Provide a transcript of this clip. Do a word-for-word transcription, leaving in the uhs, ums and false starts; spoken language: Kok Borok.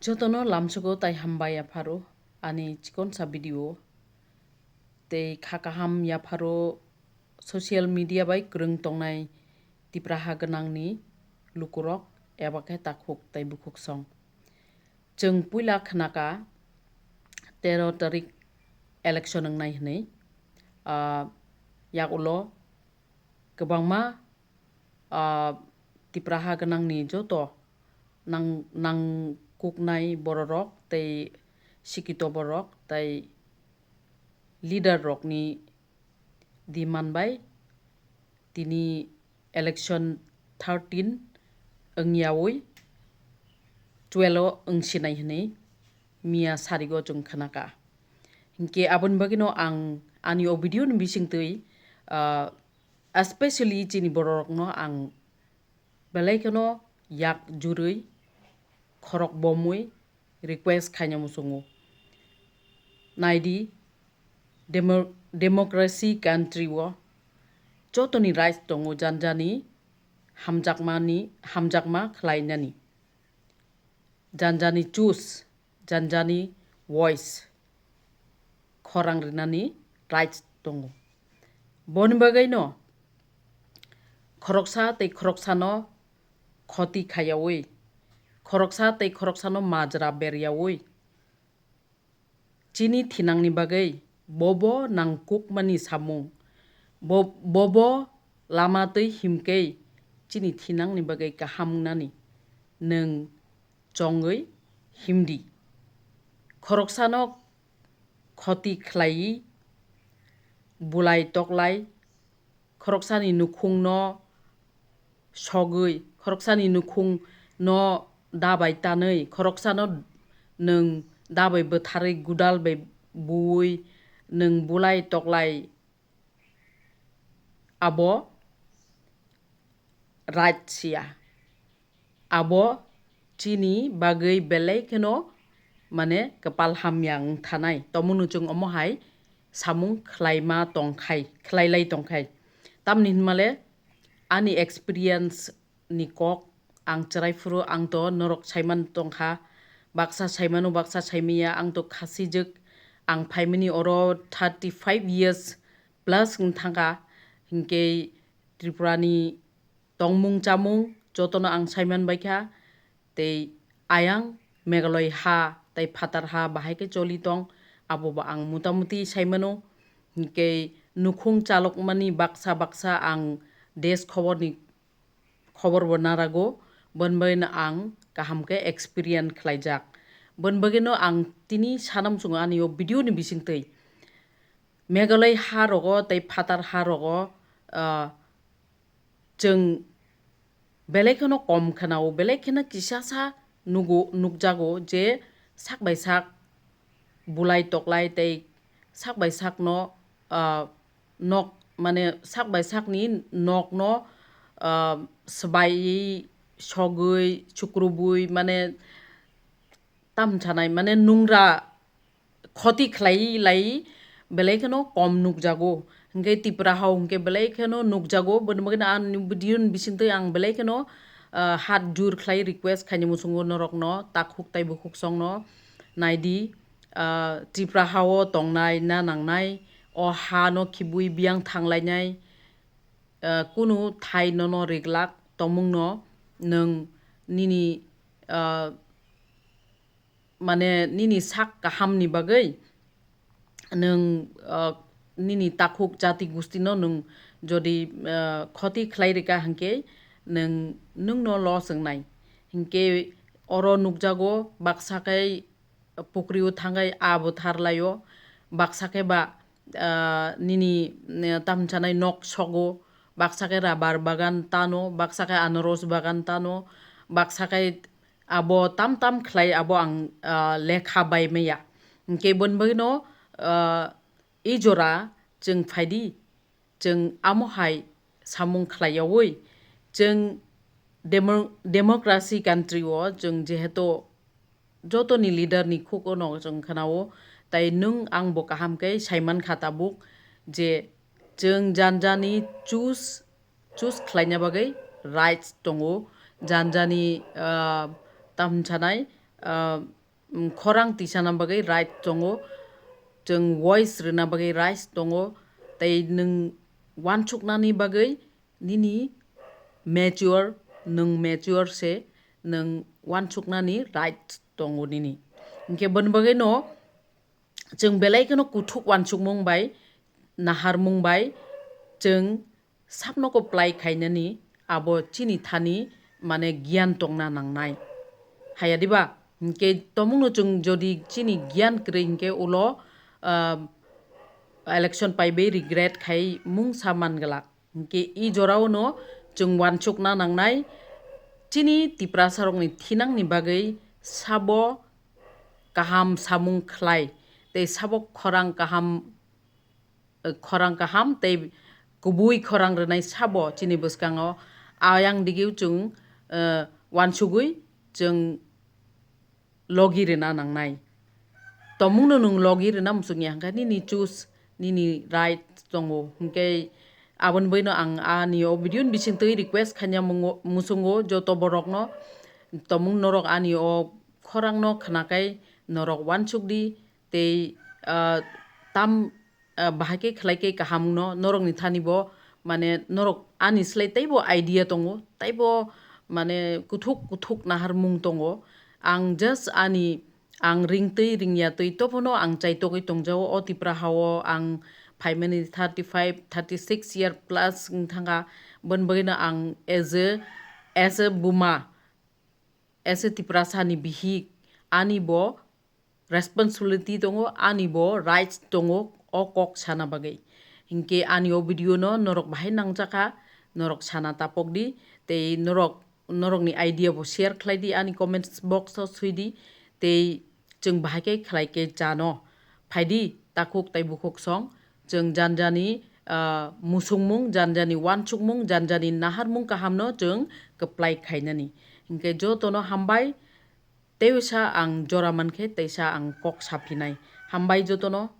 Jotono lamsogo tai hambai yapharo ani chikonsa video tei kha kaham yapharo social media bai kwrwng tongnai Tipra ha gwnangni lukurok eba khe takhuk tei bukhuk song. Chwng puila khnaka tero tarik election wngnai hwnwi, ah, yak ulo kwbangma, ah, Tipra ha gwnangni joto nang-, nangkuknai bororok tei sikito borok tei leader rokni demand bai tini election thirteen wngyawi twelve o wngsinai hwnwi miya sarigo chwng khnaka. Hinkhe aboni bagwino ang ani o video ni bisingtwi, ah, especially chini bororokno ang belai kheno yak jurwi khorok bomwi request khaina muchungo. Naidi, demo-, democracy country o jotoni rights tongo janjani hamjakmani, hamjakma khlainani. Janjani choose, janjani voice khorang rinani rights tongo. Boni bagwino khoroksa tei khoroksano khoti khayawi, khoroksa tei khoroksano majra beryawi, chini thinangni bagwi bobo nangkukmani samung, bo-, bobo lama twi himkhe chini thinangni bagwi kaham wngnani nwng chongwi himdi. Khoroksano khoti khlaiwi bulai toklai, khoroksani nukhungno sogwi, khoroksani nukhungno dabai tanwi, khoroksano nwng dabai bwtharwi gudal bai buwi nwng bulai toklai abo right siya. Abo chini bagwi belai kheno mane kwpal hamya wng thanai. Tomungno chwng omo hai samung khlaima tongkhai, khlailai tongkhai. Tamni hinmale ani experience ni kok ang chwrai phuru ang to norok saiman tongkha. Baksa saimano, baksa saimaya, ang to khasijwk. Ang phaimani oro thirty five years plus wng thangkha. Hinkhe Tripura ni tongmung chamung jotono ang saiman baikha, tei ayang Meghalaya ha tei phatar ha bahai khe choli tong, abo bo ang mutamuti saimano. Hinkhe nukhung chalokmani baksa baksa ang desh khoborni khobor bo narago, boni bagwino ang kaham khe experience khlaijak. Boni bagwino ang tini sana muchungo ani o video ni bisingtwi Meghalaya ha rogo tei phatar ha rogo, ah, chwng belai kheno kom khwnao, belai kheno kisasa nugo, nukjago je sak bai sak bulai toklai tei sak bai sakno, ah, nok, mane sak bai sakni nokno, ah, swbaiwi, sogwi, chukrubwi, mane tam sanai, mane nungra khoti khlai lai belai kheno kom nukjago. Hinkhe Tipra hao hinkhe belai kheno nukjago. Boni bagwino ani video ni bisingtwi ang belai kheno, ah, hat jur khlai request khaini muchungo norokno, takhuk tei bukhuk songno naidi, ah, Tipra hao tongnai na nangnai, o hano khibui biyang thanglainai, ah, kunu thai nono riglak tongmungno nwng nini, ah, mane nini sak kahamni bagwi nwng, ah, nini takhuk jati gustino nwng jodi, ah, khoti khlai rika hinkhe nwng, nwngno loss wngnai. Hinkhe oro nukjago baksa khe pukri o thangwi abo tharlaio, baksa khe ba, ah, nini, eh, tamsanai nok sogo, baksa khe rabar bagan tano, baksa khe anaros bagan tano, baksa khe abo tam tam khlai abo ang, ah, lekha bai maya. Hinkhe boni bagwino, ah, e jora chwng phaidi, chwng amo hai samung khlaiyawi, chwng demo-, democracy country o chwng jehetu jotoni leader ni khugo no chwng khwnao, tai nwng ang bo kaham khe saiman kha tabuk je chwng janjani choose, choose khlaina bagwi rights tongo, janjani, ah, tamsanai ah, mm, khorang tisana bagwi right tongo, chwng voice rwna bagwi right tongo, tei nwng uansuknani bagwi nini mature, nwng mature se nwng uansuknani right tongo nini. Hinkhe boni bagwino chwng belai kheno kuthuk uansukmung bai, naharmung bai chwng sabno kwplai khainani abo chini thani mane giyan tongna nangnai. Haya diba? Hinkhe tomungno chwng jodi chini giyan kwrwi hinkhe ulo, ah, election paibai regret khai mungsa man glak. Hinkhe i jorao no chwng uansukna nangnai chini Tiprasa rokni thinangni bagwi sabo kaham samung khlai tei sabo khorang kaham eh, khorang kaham tei kubui khorang rwnai sabo chini bwskango. Ayang digio chwng, eh, uansugwi chwng logi rwna nangnai. Tomungno nwng logi rwna muchungya hwnkhe nini choose, nini right tongo. Hinkhe aboni bagwino ang ani o video ni bisingtwi request khaina mungo-, muchungo joto borokno, tomung norok ani o khorangno khnakai norok uansukdi tei, ah, tam ah, bahai khe khlai khe kaham wngno, norokni thani bo, mane, norok ani slai teibo idea tongo, teibo, mane, kuthuk kuthuk naharmung tongo. Ang just ani, ang ringtwi ringyatwi tobono ang chaitogwi tongjao. O Tipra hao ang phaimani thirty five, thirty six year plus wng thangkha. Boni bagwino ang as a, as a buma, as a Tiprasa ni bihik, ani bo responsibility tongo, ani bo rights tongo o kok sana bagwi. Hinkhe ani o video no norok bahai nangjakha, norok sana tapok di, tei norok, norokni idea bo share khlai di, ani comments box o swi di, tei chwng bahai khe khlai khe chano. Phaidi takhuk tei bukhuk song, chwng janjani, ah, musungmung, janjani uansukmung, janjani naharmung kahamno chwng kwplai khainani. Hinkhe jotono hambai, teisa ang jora mankhe teisa ang kok saphinai. Hambai jotono,